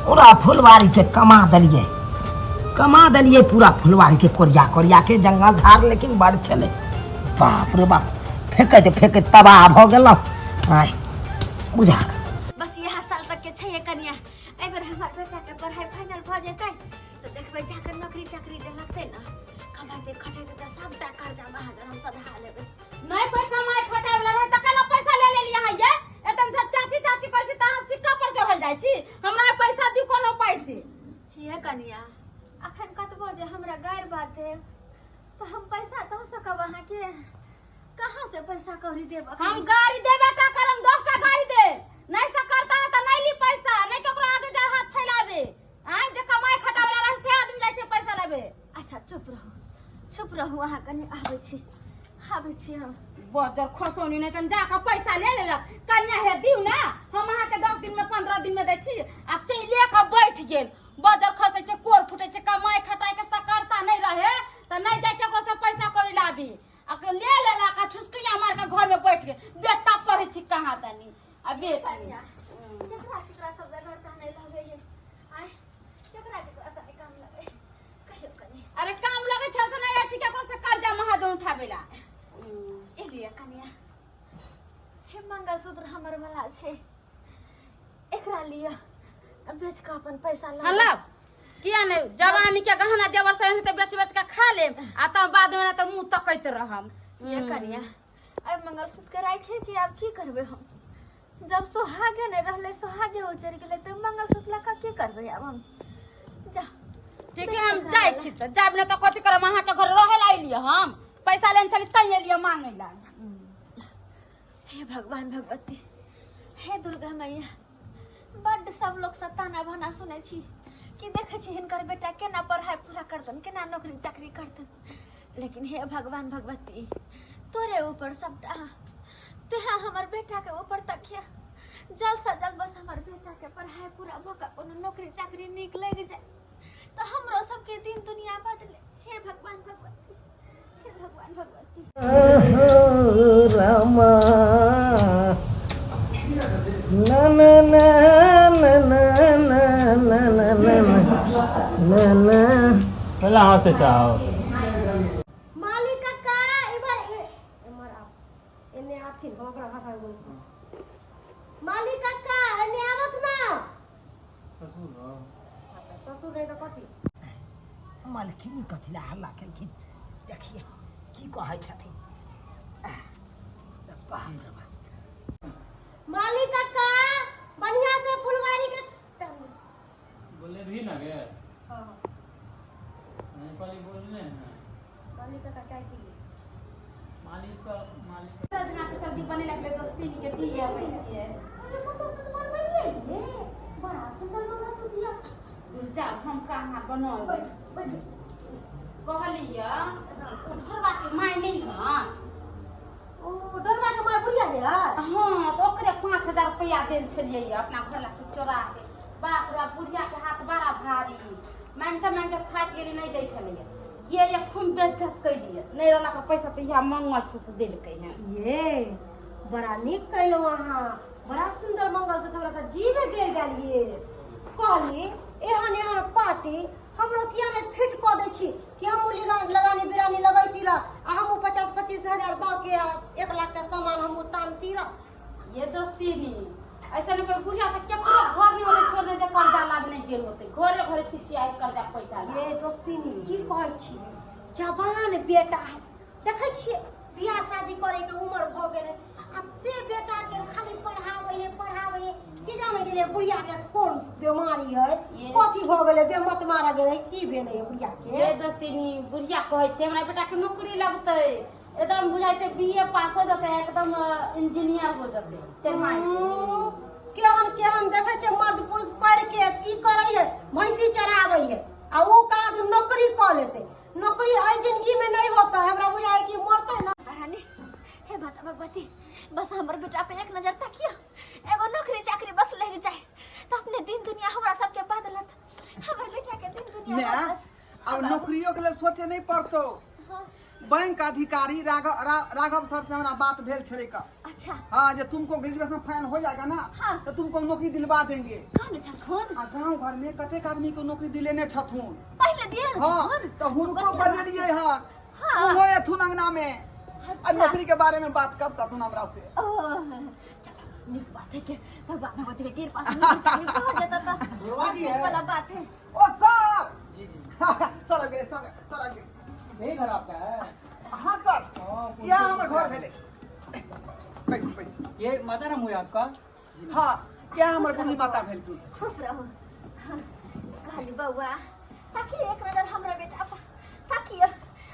पूरा फुलवारी के कमा देलियै, कमा देलियै पूरा फुलवारी के, कोरिया कोरिया के। जंगल झाड़ लेकिन बड़ छलै, बाप रे बाप, फेंकैत फेंकैत तबाह भऽ गेलहुँ। आय बुझा। बस इएह साल तक के छै कनिया। एहि बेर हमर बेटा के पढ़ाई फाइनल भऽ जेतै तऽ देखबै जाकर नौकरी चाकरी जे लगतै ने, कमाइते खटेते तऽ सबटा कर्जा महाजन हम सधा लेबै। नहीं पैसा माय खटाय वाला रहे त केना पैसा ले लेली अहाँ ये? एतन से चाची चाची करै छी त अहाँ सिक्का पर चढ़ल जाइ छी। हमरा पैसा दियौ कोनो उपाय से। हे कनिया, अखन कतबो जे हमरा गारि बात देब तऽ हम पैसा दऽ सकब अहाँके? कहाँ से पैसा कौड़ी देब अखन? हम गाड़ी देबे का करम? 10 टा गाड़ी देब। नहीं से करता है त नहीं ली पैसा, नहीं केकरो आगे जा हाथ फैलाबे। आय जे कमाई खटावे वाला रहे से आदमी जाइ छै पैसा लेबे। अच्छा, चुप रहू, चुप रहू अहाँ कनि, आबै छी, आबै छी हम। बजर खसौनी नहि तन जाकऽ पैसा ले लेलक। कनिया हे दिउ ने, हम अहाँके 10 दिन में 15 दिन में दै छी, आ से ले कऽ बैठ गेल। बजर खसै छै, कोर फूटै छै। कमाई खटाई के सकरता नहि रहे तऽ नहि जाइ केकरो से पैसा कौड़ी लाबी, आ के ले लेलक आ छुसकिया मार के घर में बैठ गेल। बेटा पढ़ै छी कहाँ तनी आ बेटा। कनिया, केकरा केकरा सब बेगरता नहि लगैये? आँय, केकरा केकरा सब काम लगे, कहियो कनि। अरे, काम लगै छै से नहि जाइ छी केकरो से कर्जा महाजन उठाबै ला। एलियै कनिया, हे मंगलसूत्र हमर वाला छै, एकरा लिअ, बेच कऽ अपन पैसा हाँ, लऽ। लाब, किया नहि? जवानी के गहना जेवर से एनाहिते बेच बेच के खा लेब आ तब बाद में तऽ मुंह तकैत रहम। ये कनिया, अब मंगलसूत्र के राखे कि आब की करबै हम? जब सोहागे नहि रहलै, सोहागे उजड़ गेलै, तऽ मंगलसूत्र लऽ कऽ की करबै आब हम? जा। ठीक है, हम जाइ छी। तऽ जाब ने तऽ कथी करब? अहाँके घर रहे ला एलियै हम? पैसा लेने छली तैं एलियै मांगे ला। हे भगवान भगवती, हे दुर्गा मैया, बड्ड सब लोग से ताना भाना सुनै छी कि देखै छी हिनकर बेटा केना पढ़ाइ पूरा करतन, केना नौकरी चाकरी करतन। लेकिन हे भगवान भगवती, तोरे ऊपर सबटा, तुहे हमर बेटा के ऊपर तकिया, जल्द से जल्द बस हमर बेटा के पढ़ाइ पूरा भऽ कऽ कोनो नौकरी चाकरी नीक लागि जाय तऽ हमरो सबके दिन दुनिया बदले। हे भगवान भगवती, हे भगवान भगवती। रामा ना ना ना ना ना ना ना ना ना ना ना। पहला हाथ से चाहो। मालिक काका, इधर एम्हर आब, एने आथिन। हम अपना भाषा में बोलै छी। मालिक काका, एने आबत ना। ससुर नहीं तऽ कथी? मालकिनी कथी लए हल्ला केलखिन? देखिए की कहै छथिन। आह, बाप रे बाप। मालिक काका, बढ़िया से फुलवारी के बोले भी ना गे। नेपाली बोलने हैं। मालिक काका, चाय पी। मालिक का मालिक। सजना के सब्जी बने लगले, दोस्ती के दिए अबै छियै। अरे, मंगलसूत्र बनबैलियै ये? बड़ा सुंदर मंगलसूत्र यऽ। जा, हम कहाँ बनल। बैठ बैठ। कहलियै, ओ घरवा के माय नहीं है? ओ डरवा के माय बुढ़िया जे है? हाँ, तऽ ओकरे 5000 रुपया देल छलियै अपना घर ला से चोरा के। बाप रे बाप, बुढ़िया के हाथ बड़ा भारी, मांगते मांगते थाकि गेली, नहीं दै छलैया। ये ये खूब बेइज्जत कैलियै, नहीं रहला के पैसा तऽ इएह मंगलसूत्र देलकै हन। ये बड़ा नीक कैलहुँ अहाँ, बड़ा सुंदर मंगलसूत्र, हमरा तऽ जीवे गेल गेलियै। कहली, एहन एहन पार्टी हमरो किया नहि फिट कऽ दै छी कि हमहूँ लगानी बिरानी लगैती रह आ हमहूँ 50-25 हजार दऽ के आ 1 लाख के सामान हमहूँ तानती रह। ये दोस्तीनी, ऐसा नहीं कोई बुढ़िया से केकरो घर नहीं होते छोड़ने जे कर्जा लाभ नहीं गेल होते, घरे घरे छिछिया कर्जा पैसा ला। ये दोस्तीनी, की कहै छी? जवान बेटा है, देखै छियै बियाह शादी करे के उम्र भऽ गेलै, आ से बेटा के खाली पढ़ाबै है, पढ़ाबै है। की जाने गेलै बुढ़िया के कोन बीमारी है, कथी भऽ गेलै, बेमत मारा गेलै, की भेलै है बुढ़िया के? ये दोस्तीनी, बुढ़िया कहै छै हमरा बेटा के नौकरी लगतै, एकदम बुझाइ छै बीए पास हो जेतै, एकदम इंजीनियर हो जेतै तेनाही। केहन केहन देखै छै मर्द पुरुष पढ़ के की करै है, भैंसी चराबै है, आ ओ काज नौकरी कऽ लेतै। नौकरी एहि जिंदगी में नहीं होता है, हमरा बुझाइ कि मरतै ना। रानी, हे माता भगवती, बस हमर बेटा पे एक नजर तकियो, एगो नौकरी चाकरी बस लग जाए तो अपने दिन दुनिया हमरा सबके बदलत, हमर बेटा के दिन दुनिया माय बदलत। आब नौकरियो के लेल सोचे नहीं पड़तो। बैंक अधिकारी राघव राघव सर से हमरा बात भेल छलै का। अच्छा। हाँ, जब तुमको ग्रेजुएशन फाइनल हो जाएगा ना, हाँ। तो तुमको नौकरी दिलवा देंगे। कहने छथुन? आ गांव घर में कतेक आदमी को नौकरी दिलेने छथुन। पहिले दिए ने हाँ, छथुन? तो हुनको बजेलिए हन। हाँ। ओहो एथुन अंगना में आ अच्छा। नौकरी के बारे में बात करता तुम हमरा से। ओ, चलो नीक बात है के भगवान भगवती के कृपा से नौकरी चाकरी भऽ जेतै तऽ नीक वाला बात है। ओ सर। जी जी। सर आ गए, सर, सर आ गए। यही घर आपका है? हाँ सर, हाँ, यहाँ हमर घर भेलै। बैसू बैसू। ये माता राम हुए आपका? हाँ, यहाँ हमर बूढ़ी माता भेलखिन। खुश रहू। हाँ, कहली बौआ ताकि एक नजर हमरा बेटा पर ताकियो,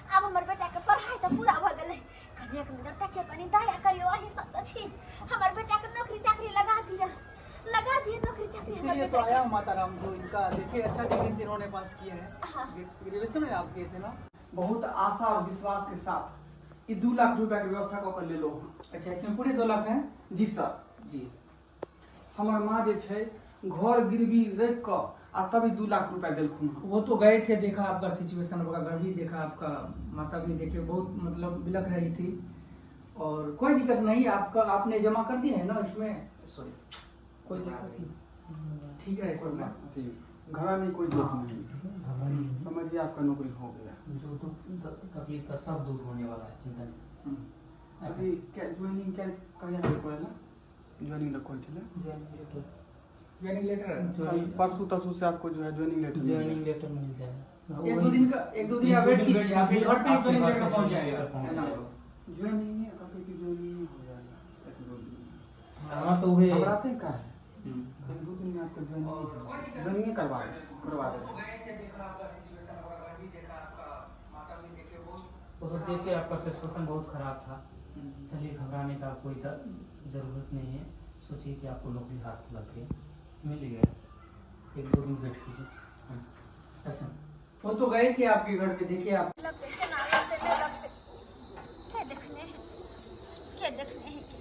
आब हमर बेटा के पढ़ाई तऽ पूरा भऽ गेलै, कनि एक नजर ताकियो, कनि दया करियो, अहीं सब तऽ छी, हमर बेटा के नौकरी चाकरी लगा दिअ, लगा दिअ नौकरी चाकरी हमर इसीलिए तो बेटा के। आया हूँ माता राम जो इनका देखिए अच्छा डिग्री से इन्होंने पास किया है। हाँ। ग्रेजुएशन में आप किए थे ना? बहुत आशा और विश्वास के साथ ई 2 लाख रुपया के व्यवस्था कऽ के लेलो हँ। अच्छा, इसमें पूरे 2 लाख है? जी सर। जी। हमर माँ जे छै घर गिरवी रखि कऽ आ तब ई 2 लाख रुपया देलखुन हँ। वो तो गए थे, देखा आपका सिचुएशन, आपका घर भी देखा, आपका माता भी देखे, बहुत मतलब बिलख रही थी और कोई दिक्कत नहीं, आपका आपने जमा कर दिया है ना इसमें? सॉरी, कोई दिक्कत नहीं, ठीक है कोई सब। बात नहीं, घर में कोई दिक्कत नहीं, समझिए आपका नौकरी हो गया। जो दुख तकलीफ था सब दूर होने वाला है, चिंता नहीं। अभी क्या ज्वाइनिंग क्या कहिया के करे ना? ज्वाइनिंग तो कोई चले? ज्वाइनिंग लेटर परसों तरसों से आपको जो है ज्वाइनिंग लेटर मिल ज्वाइनिंग जाएगा। लेटर मिल जाएगा। एक दो दिन का, एक दो दिन आप वेट कीजिए, आपके घर पे ज्वाइनिंग लेटर पहुंच जाएगा। पहुंच जाएगा। ज्वाइनिंग है, कहते कि ज्वाइनिंग हो जाएगा एक दो दिन में। हाँ, तो वही घबराते का है, एक दो दिन में आपको ज्वाइनिंग ज्वाइनिंग करवा करवा देंगे। वो तो देख के आपका सिचुएशन बहुत खराब था। चलिए, घबराने का कोई जरूरत नहीं है। सोचिए कि आपको नौकरी हाथ लग गई, मिल गया, एक दो दिन वेट कीजिए। हाँ, अच्छा। वो तो गए थे आपके घर पे, देखिए आप। लगतै केना लगतै नहि लगतै के देखने के देखने है के।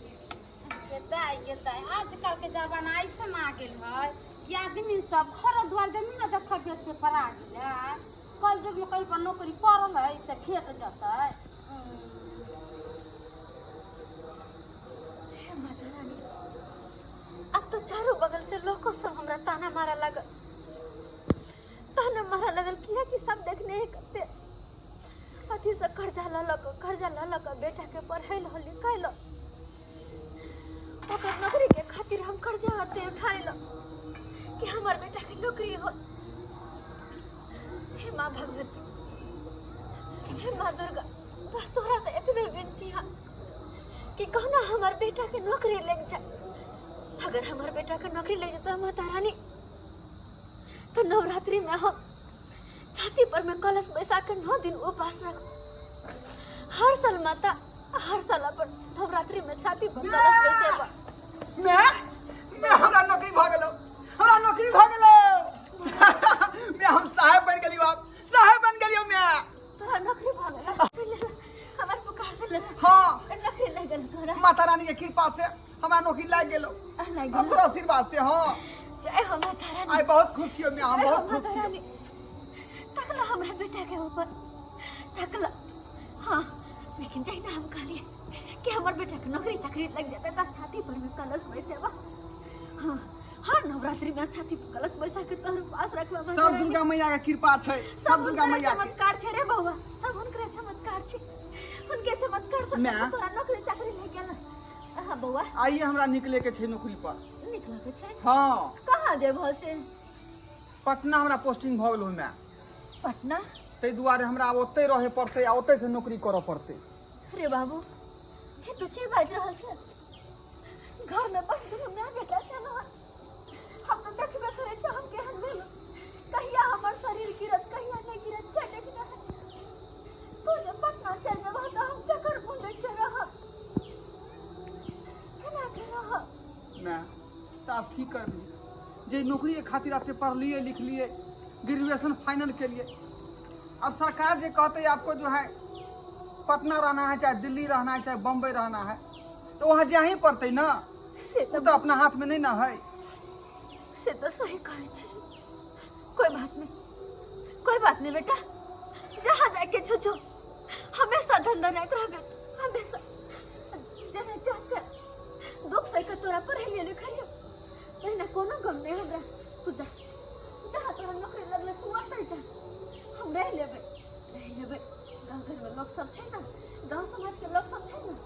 गे दाइ गे दाइ, आजकल के जमाना ऐसन आ गेल है कि आदमी सब घर द्वार जमीन जथा बेचे पर आ गेल है। कल युग में कहीं पर नौकरी पड़ल है से भेट जतै। हे माता रानी, अब तो चारों बगल से लोगों सब हमरा ताना मारा लगल, ताना मारा लगल, किया कि सब देखने है कते अथी से कर्जा लऽ लऽ कऽ, कर्जा लऽ लऽ कऽ बेटा के पढ़ैलहुँ लिखैलहुँ, ओकर नौकरी के खातिर हम कर्जा अते उठाएलहुँ कि हमर बेटा के नौकरी हो। हे माँ भगवती, हे माँ दुर्गा, बस तोहरा से एतबे विनती है कि कहुना हमर बेटा के नौकरी लग जाए। अगर हमर बेटा के नौकरी लग जाता माता रानी, तो नवरात्रि में हम छाती पर में कलश बैसा के 9 दिन उपवास रख। हर साल माता, हर साल अपन नवरात्रि में छाती पर कलश बैसेबा। मैं हमरा नौकरी भ गेलो, हमरा नौकरी भ गेलो। मैं हम साहेब बन गेलियो, आप साहेब बन गेलियो मैं। तोरा नौकरी भ गेल, हमर पुकार से ले। हाँ, नौकरी लग गेल तोरा। माता रानी के कृपा से हमरा नौकरी लाग गेलो, लाग अब तोरा आशीर्वाद से। हाँ, जय हो माता रानी। आई बहुत खुश छियो मैं, हम जय हो बहुत खुश माता छियो। रानी। तकला हमरा बेटा के ऊपर तकला। हाँ, लेकिन जहिना हम कहलिए कि हमर बेटा के नौकरी चाकरी लग जाता तब छाती पर में कलश बैसेबा। हाँ, हर नवरात्रि में छाती पर कलश बैसा के तोहर पास रखबा। माता सब रानी। दुर्गा मैया के कृपा छै, सब दुर्गा हुनकरे मैया के चमत्कार छै रे बौआ, सब हुनकरे चमत्कार छै, हुनके चमत्कार से माँ। तोरा नौकरी चाकरी लग गेल। हाँ बौआ, आइए हमरा निकले के छै नौकरी पर। निकलऽ के छै? हाँ। कहाँ जेबहो से? पटना हमरा पोस्टिंग भऽ गेल ओहिमे। पटना? ताहि दुआरे हमरा आब ओतहि रहे पड़तै आ ओतहि से नौकरी करऽ पड़तै। अरे बाबू, हे तू की बाजि रहल छै? घर में बस दुनू माय बेटा छै ने। हम तऽ देखबे करै छी हम केहन भेलहुँ, कहिया हमर शरीर गिरत कहिया नहि गिरत के देखने है। तू जे पटना चलि जेबह तऽ हम केकर मुँह देख के रहब, केना के रहब? माय, तऽ आब की करबी? जे नौकरी के खातिर एते पढ़लिए लिखलिए, ग्रेजुएशन फाइनल केलिए, अब सरकार जे कहते आपको जो है पटना रहना है, चाहे दिल्ली रहना है, चाहे बम्बई रहना है, तो वहाँ जा ही पड़तै ना। से ओ तऽ अपना हाथ में नहीं ना है। से तो सही कहै छी। कोई बात नहीं, कोई बात नहीं बेटा, जहाँ जाके छो छो हमेशा धन धनाइत रहबे, हमेशा जेनाहिते होतै दुख सहि कऽ तोरा पढ़ेलियै लिखेलियै। तहिना कोनो गम नहि हमरा। तू जा, जहाँ तोरा नौकरी लगलै तू ओतहि जा, हम रहि लेबै, रहि लेबै। गाँव घरमे लोक सब छै ने, गाँव समाजके लोक सब छै ने।